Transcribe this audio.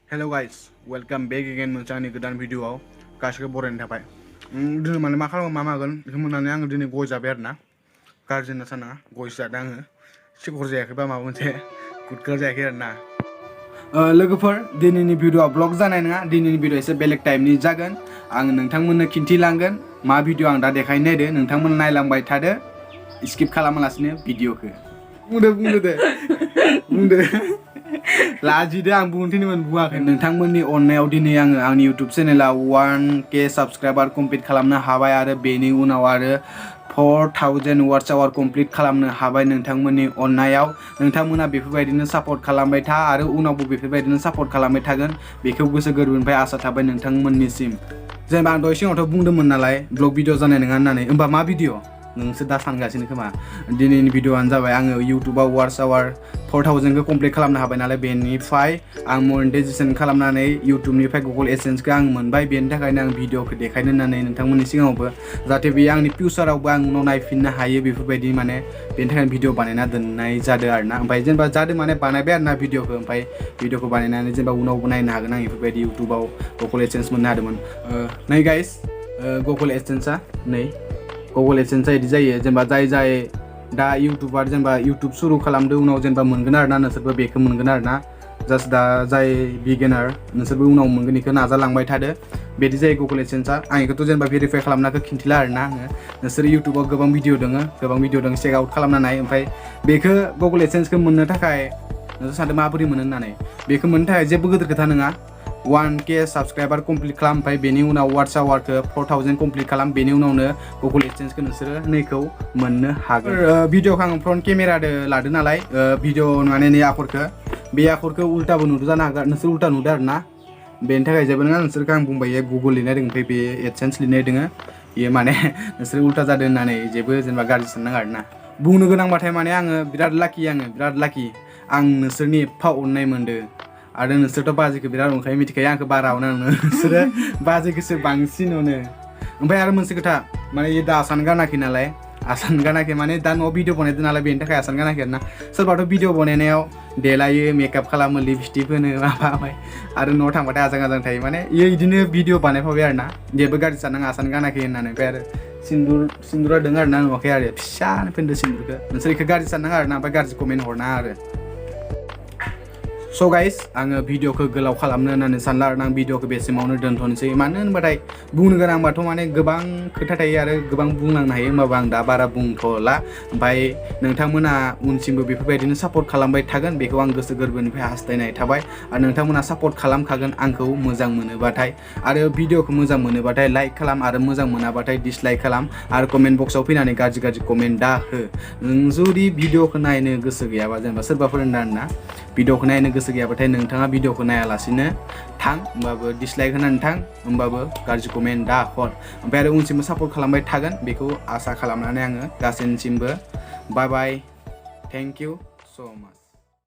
Hello guys, welcome back again मोनसे आंनि गोदान भिडिअआव गासिबो बरायनो थाबाय। दिनै माने मा खालामो मा मागोन बेखौ मोननानै आङो दिनै गय जाबाय आरोना। गाज्रि होनना सानाङा गयसो जादों आङो। सिकर जायाखैबा माबा मोनसे गुटखा जायाखै आरोना। लोगोफोर दिनैनि भिडिअआ ब्लग जानाय नङा। दिनैनि भिडिअआ एसे बेलेग टाइपनि जागोन। आं नोंथांमोननो खिन्थिलांगोन मा भिडिअ आं दा देखायनो नायदो। नोंथांमोन नायलांबाय थादो स्किप खालामालासिनो भिडिअखौ। बुंदो दे बुंदो। लाजिदो आं बुंथिनोमोन बुङाखै। नोंथांमोननि अननायाव दिनै आङो आंनि इउटुब चेनेलाव 1K साबस्क्राइबार कमप्लिट खालामनो हाबाय आरो बेनि उनाव आरो 4000 वाट्स आवार कमप्लिट खालामनो हाबाय नोंथांमोननि अननायाव। नोंथांमोना बेफोरबायदिनो सापर्ट खालामबाय था आरो उनावबो बेफोरबायदिनो सापर्ट खालामबाय थागोन बेखौ गोसो गोरबोनिफ्राय आसा थाबाय नोंथांमोननिसिम। जेनेबा आं दहाय सिगाङावथ' बुंदोंमोन नालाय ब्लग भिडिअ जानाय नङा होननानै। होमबा मा भिडिअ नोंसोर दा सानगासिनो खोमा। दिनैनि भिडिअआनो जाबाय आङो इउटुबाव वाट्स आवार 4000खौ कमप्लिट खालामनो हाबाय नालाय बेनिफ्राय आं मनेटाइजेसन खालामनानै इउटुबनिफ्राय गुगल एडसेन्सखौ आं मोनबाय। बेनि थाखायनो आं भिडिअखौ देखायनो होननानै नोंथांमोननि सिगाङावबो जाहाथे बेयो आंनि फिउचारावबो आं उनाव नायफिननो हायो बेफोरबायदि माने बेनि थाखायनो भिडिअ बानायना दोननाय जादों आरोना। ओमफ्राय जेनेबा जादों माने बानायबाय आरोना भिडिअखौ। ओमफ्राय भिडिअखौ बानायनानै जेनेबा उनावबो नायनो हागोन आं बेफोरबायदि इउटुबाव गुगल एडसेन्स मोननो हादोंमोन। नै गाइस गुगल एडसेन्सआ गुगल एडसेन्सआ बिदि जायो जेनेबा जाय दा इउटुबार जेनेबा इउटुब सुरु खालामदों उनाव जेनेबा मोनगोन आरोना नोंसोरबो बेखौ मोनगोन आरोना। जास्ट दा जाय बिगिनार नोंसोरबो उनाव मोनगोन बेखौ नाजालांबाय थादो। बिदि जायो गुगल एडसेन्सआ। आं बेखौथ' जेनेबा भेरिफाइ खालामनायखौ खिन्थिला आरोना आङो। नोंसोर इउटुबाव गोबां भिडिअ दङ चेक आउट खालामना नाय। ओमफ्राय बेखौ गुगल एडसेन्सखौ मोननो थाखाय नोंसोर सानदों माबोरै मोनो होननानै। बेखौ मोननो थाखाय जेबो गिदिर खोथा नङा। 1K साबस्क्राइबार कमप्लिट खालाम ओमफ्राय बेनि उनाव वाट्स आवारखौ 4000 कमप्लिट खालाम। बेनि उनावनो गुगल एडसेन्सखौ नोंसोरो नैखौ मोननो हागोन। भिडिअखौ आं फ्रन्ट केमेरादो लादो नालाय भिडिअ माने नै आखरखौ बे आखरखौ उल्टाबो नुदो जानो हागौ। नोंसोर उल्टा नुदो आरोना। बेनि थाखाय जेबो नङा। नोंसोरखौ आं बुंबाय गुगल लिरनाय दङ ओमफ्राय बे एडसेन्स लिरनाय दङ। बेयो माने नोंसोर उल्टा जादों होननानै जेबो जेनेबा गाज्रि साननाङा आरोना। बुंनो गोनांबाथाय माने आङो बिराद लाकि आं नोंसोरनि एफा अननाय मोनदों। आरो नोंसोरथ' बाजैखौ बिराद अनखायो मिथिखायो आंखौ बारा अनो नोंसोरो बाजैखौसो बांसिन अनो। ओमफ्राय आरो मोनसे खोथा माने इयो दा आसान गानाखै नालाय माने दा न'आव भिडिअ बानायदों नालाय बेनि थाखाय आसान गानाखै आरोना। सोरबाथ' भिडिअ बानायनायाव देलायो मेकआप खालामो लिपस्टिक होनो माबाय आरो न'आव थांबाथाय आजां थायो माने इयो बिदिनो भिडिअ बानायफाबाय आरोना। जेबो गाज्रि साननाङा आसान गानाखै होननानै। ओमफ्राय आरो सिन्दुरा दङ आरोना नुवाखै आरो फिसानो फोनदो सिन्दुरखौ। नोंसोर बेखौ गाज्रि साननाङा आरोना। ओमफ्राय गाज्रि कमेन्ट हरनाङा आरो। स' गाइस आङो भिडिअखौ गोलाव खालामनो होननानै सानला आरोना। आं भिडिअखौ बेसिमावनो दोनथ'नोसै। मानो होनबाथाय बुंनो गोनांबाथ' माने गोबां खोथा थायो आरो गोबां बुंलांनो हायो। होमबाबो आं दा बारा बुंथ'ला। ओमफ्राय नोंथांमोना उनसिमबो बेफोरबायदिनो सापर्ट खालामबाय थागोन बेखौ आं गोसो गोरबोनिफ्राय हास्थायनाय थाबाय। आरो नोंथांमोना सापर्ट खालामखागोन आंखौ मोजां मोनोबाथाय। आरो भिडिअखौ मोजां मोनोबाथाय लाइक खालाम आरो मोजां मोनाबाथाय डिसलाइक खालाम। आरो कमेन्ट बक्सआव फैनानै गाज्रि कमेन्ट दा हो। नों जुदि भिडिअखौ नायनो गोसो गैयाबा जेनेबा सोरबाफोर होनदों आरोना भिडिअखौ नायनो गोसो गैयाबाथाय नोंथाङा भिडिअखौ नायालासिनो थां। होमबाबो डिसलाइक होनानै थां। होमबाबो गाज्रि कमेन्ट दा हर। ओमफ्राय आरो उनसिमबो सापर्ट खालामबाय थागोन बेखौ आसा खालामनानै आङो गासैनिसिमबो बाय बाय। थेंक इउ स' माच।